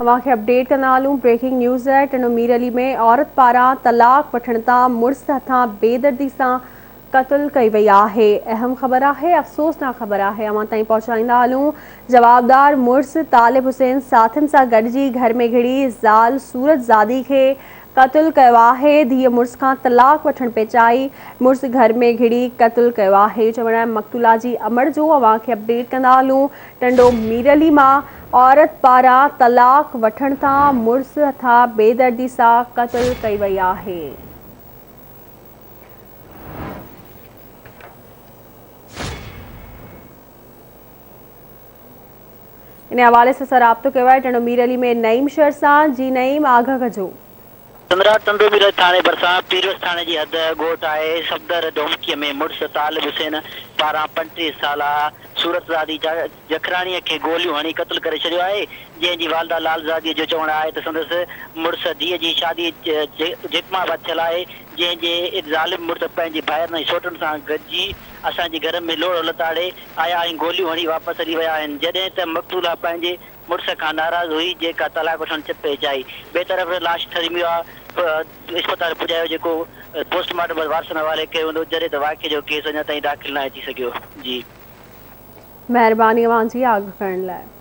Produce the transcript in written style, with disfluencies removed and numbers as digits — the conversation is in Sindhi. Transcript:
اوهان کي اپڊيٽ ڪندا هلون بريڪنگ نيوز ٽنڊو مير علي ۾ عورت پاران طلاق وٺڻ تان مڙس هٿان بيدردي سان قتل ڪئي وئي آهي اهم خبر آهي افسوسناڪ خبر آهي اوهان تائين پهچائيندا هلون جوابدار مڙس طالب حسين ساٿين سان گڏجي گهر ۾ گهڙي زال صورت زادي کي قتل ڪيو آهي، ڌيء مڙس کان طلاق وٺڻ پهچائي، مڙس گهر ۾ گهڙي قتل ڪيو آهي، چوڻ آهي مقتولا جي امڙ جو، اوهان کي اپڊيٽ ڪندا هلون ٽنڊو ميرعلي مان عورت پاران طلاق وٺڻ تان مڙس هٿان بيدردي سان قتل ڪئي وئي آهي. ان حوالي سان سان رابطو ڪيو آهي ٽنڊو مير علي ۾ نعيم شر سان جي نعيم آگهه ڪجو. سمرا ٽنڊو مير علي ٿاڻي ڀرسان پيروس ٿاڻي جي حد ڳوٺ آهي صفدر ڊومڪيء ۾ مڙس طالب حسين پاران 35 سالا صورت زادي جکراڻيء کي گوليون هڻي قتل ڪري ڇڏيو آهي جنهن جي والده لال زاديء جو چوڻ آهي ته سندس مڙس ڌيء جي شادي جيڪب آباد ٿيل آهي جنهن جي ظالم مڙس پنهنجي ڀائرن ۽ سوٽن سان گڏجي اسان جي گهر ۾ لوڙهو لتاڙي آيا ۽ گوليون هڻي واپس هلي ويا آهن، جڏهن ته مقتوله پنهنجي مڙس کان ناراض هئي، جيڪا طلاق وٺڻ پئي چاهي. ٻئي طرف لاش ٿريميوا اسپتال پڄايو، جيڪو پوسٽ مارٽم بعد وارثن حوالي ڪيو ويندو، جڏهن ته واقعي جو ڪيس اڃا تائين داخل ناهي ٿي سگهيو. جي. مهرباني اوهان جي آگهه ڪرڻ لاء.